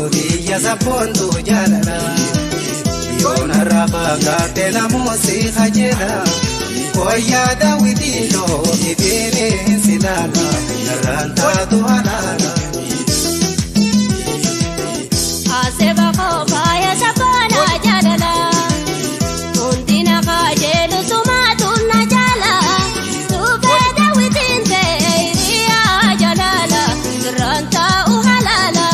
Jaalakkistuuti sabboontu jaalala. Yoona rafa gaate namooti kajeela. Wayyaa daawwitii loo ifeereen silaala. Narraan taatu halaala. Aseba faaya sabboona jaalala. Hundina kajeelu sumaatu na jaala. Tuufee daawwitiin ta'e hiriyaa jaalala. Sirraan taa'u halaala.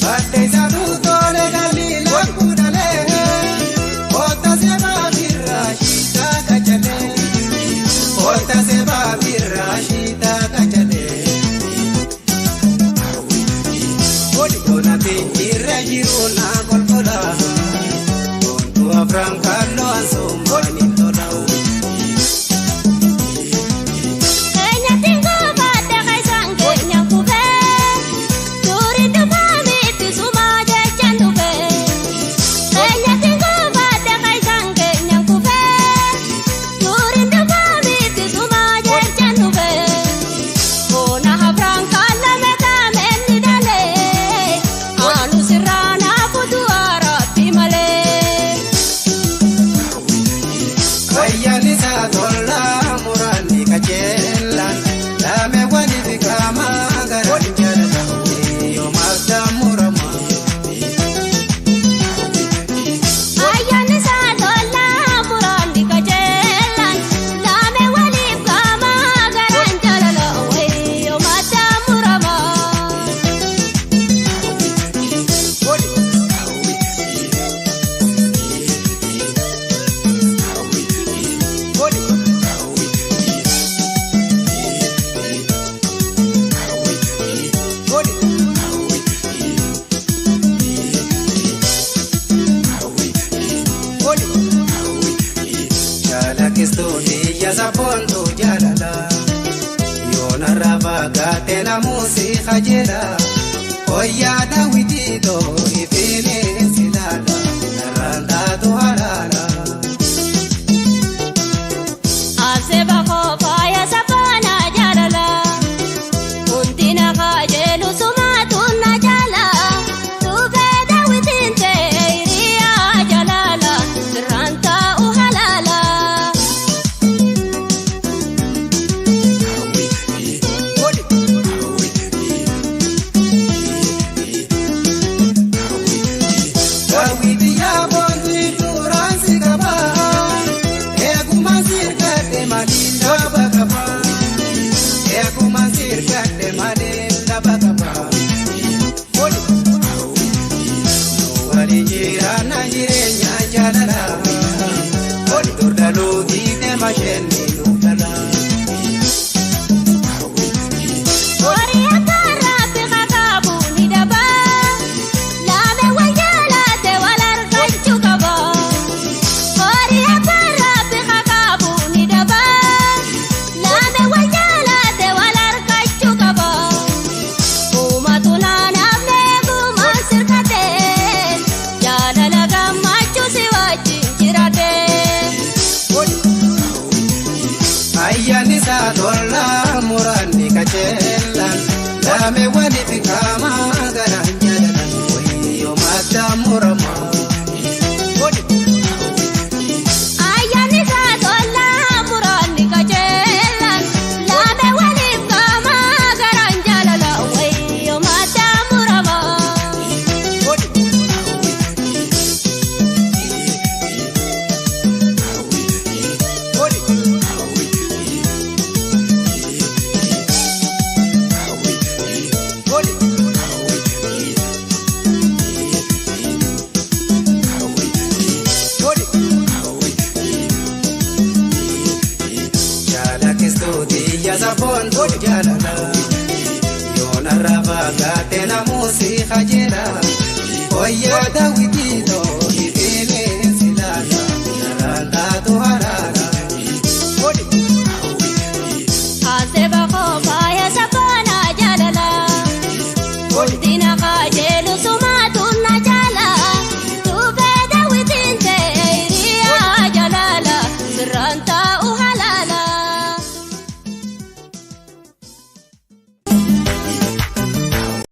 Baddeessaan tole galii lakkuudhalee. Koota seebaa birraa shiitaa kachalee. Koota seebaa birraa shiitaa kachalee. Yoona tinjirra jiru na kolkola. Kontu afran kalloo ansoomaan tola. Keenyatti goofaadha kaisaan keenya kufee. Tuuriin dhufaa miti sumaa jechaan dhufee. Keenyatti goofaadha kaisaan keenya kufee. Tuuriin dhufaa miti sumaa jechaan dhufee. Koona hafraan kaallame kaameen ni dhalee. Aanu sirraa naafu du'aaraatti malee. Wayyaan isaa tola muraanni kajeelaan. Laameewwan fi qaamaa garaan jaalala. Yoomaaf daamurama. Ayyaanni isaa tola muraanni kajeelaan. Laame waliif qaamaa garaan jaalala. Wayyoo madda murama. Jaalakkistuuti sabboontu jaalala. Yoona rafa gaate namuusi kajeela. Wayyaa daawwitii too ifeereen silaala. Narraan taatu halaala. Aseba faaya sabboona jaalala. Hundina kajeelu sumaatu na jaala. Tuufee daawwitiin ta'e hiriyaa jaalala. Sirraan taa'u halaala. Daawwitii yaaboontu duraan si qaba. Eeguma sirgadhe malee dhaba qaba. Eeguma sirgadhe malee dhaba qaba. Waliin jiraanna jireenya jaalala. Durdaluu diidee masheenni nuuf dhala. Horii akka raabbi kakaabu ni daba. Laame wal jaalate wal argachuu qaba. Horii akka raabbi kakaabu ni daba. Laame wal jaalate wal argachuu qaba. Uumatu naanaafne gumaan sirkatee. Jaalala gammachuu si wajjin jiraate. Ayyaanni isaa tola muraanni kajeelaan. Laameewwan fi qaamaa garaan jaalalan. Wayyoo madda murama. Ayyaanni isaa tola muraanni kajeelaan. Laame waliif qaamaa garaan jaalala. Wayyoo madda murama. Jaalakkistuuti sabboontu jaalala. Yoona rafa gaate namuusi kajeela. Wayyaa daawwitii.